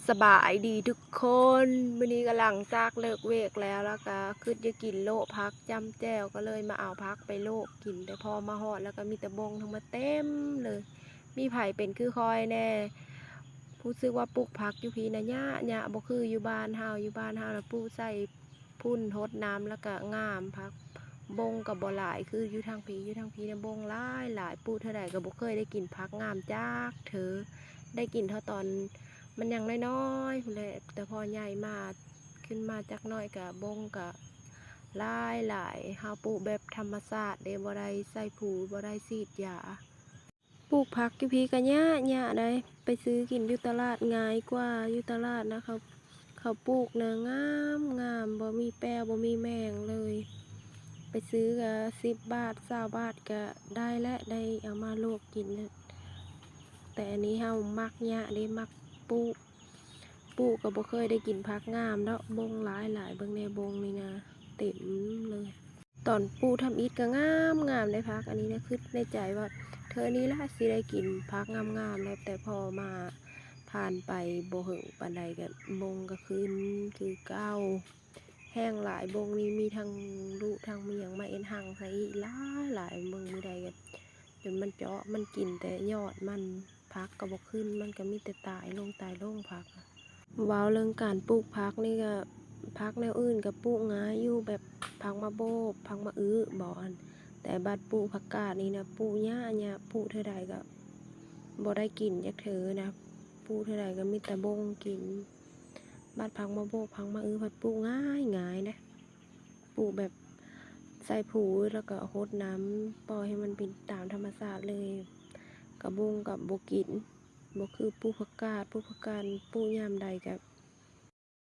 ສະບາຍດີທຸກຄົນ ມື້ນີ້ກໍຫຼັງຈາກເລີກເວກແລ້ວ ແລ້ວກໍຄິດຢາກກິນໂລະຜັກຈ້ຳແຈ່ວ ກໍເລີຍມາເອົາຜັກໄປໂລະກິນ ແຕ່ພໍມາຮອດແລ້ວກໍມີແຕ່ບົງທັງໝົດເຕັມເລີຍ. ມີໃຜເປັນຄືຂ້ອຍແດ່? ຮູ້ສຶກວ່າປູກຜັກຢູ່ພີ້ນະຍາກ ຍາກ ບໍ່ຄືຢູ່ບ້ານເຮົາ ຢູ່ບ້ານເຮົານະປູກໃສ່ ຝຸ່ນ ຫົດນ້ຳ ແລ້ວກະງາມ ຜັກບົງກະບໍ່ຫຼາຍຄືຢູ່ທາງພີ້ ຢູ່ທາງພີ້ນະບົງຫຼາຍໆ ປູກເທື່ອໃດກະບໍ່ເຄີຍໄດ້ກິນຜັກງາມຈັກເທື່ອ ໄດ້ກິນເທົ່າຕອນມັນຍັງນ້ອຍໆພຸ້ນແຫຼະ ແຕ່ພໍໃຫຍ່ມາ ຂຶ້ນມາຈັກໜ້ອຍກະບົງກະຫຼາຍໆ ເຮົາປູກແບບທຳມະຊາດເດ້ ບໍ່ໄດ້ໃສ່ປູ ບໍ່ໄດ້ສີດຢາ. ປູກຜັກຢູ່ພີ້ກະຍາກ ຍາກໃດ໋ ໄປຊື້ກິນຢູ່ຕະຫຼາດງ່າຍກວ່າ ຢູ່ຕະຫຼາດນະ ເຂົາ ເຂົາປູກນະງາມ ງາມ ບໍ່ມີແປ້ວ ບໍ່ມີແມງເລີຍ ໄປຊື້ກະສິບບາດ ຊາວບາດກະໄດ້ແຫຼະ ໄດ້ເອົາມາໂລະກິນ ແຕ່ອັນນີ້ເຮົາມັກຍາກເດ້ ມັກປູກ ປູກກະບໍ່ເຄີຍໄດ້ກິນຜັກງາມດອກ ບົງຫຼາຍໆ ເບິ່ງແດ່ບົງນີ້ນະ ເຕັມເລີຍ. ຕອນປູກທຳອິດກະງາມໆ ໄດ໋ຜັກ ອັນນີ້ນະ ຄິດໃນໃຈວ່າ ເທື່ອນີ້ລະຊິໄດ້ກິນຜັກງາມໆ ແລ້ວ ແຕ່ພໍມາຜ່ານໄປບໍ່ເຫິງປານໃດກະບົງກະຂຶ້ນຄືເກົ່າ ແຮງຫຼາຍບົງນີ້ ມີທັງລຸທັງມີຫຍັງມາເອັດຮັງໃສ່ອີກຫຼາຍໆ ເບິ່ງມື້ໃດກະ ຈົນມັນເຈາະ ມັນກິນແຕ່ຍອດມັນ ຜັກກະບໍ່ຂຶ້ນ ມັນກະມີແຕ່ຕາຍລົງ ຕາຍລົງຜັກ. ເວົ້າເລື່ອງການປູກຜັກນີ້ກະ ຜັກແນວອື່ນກະປູກງ່າຍຢູ່ ແບບຜັກມະໂບກ ຜັກມະອຶບໍ ແຕ່ບັດປູກຜັກກາດນີ້ນະ ປູກຍາກ ຍາກ ປູກເທື່ອໃດກະບໍ່ໄດ້ກິນຈັກເທື່ອນະ ປູກເທື່ອໃດກະມີແຕ່ບົງກິນ. ບັດຜັກມະໂບກ ຜັກມະອຶພັດປູກງ່າຍ ງ່າຍເດ້. ປູກແບບໃສ່ປູ ແລ້ວກໍຫົດນ້ຳ ປ່ອຍໃຫ້ມັນເປັນຕາມທຳມະຊາດເລີຍ ກະບົງກະບໍ່ກິນ ບໍ່ຄືປູກຜັກກາດ ປູກຜັກກາດປູກຍາມໃດກະ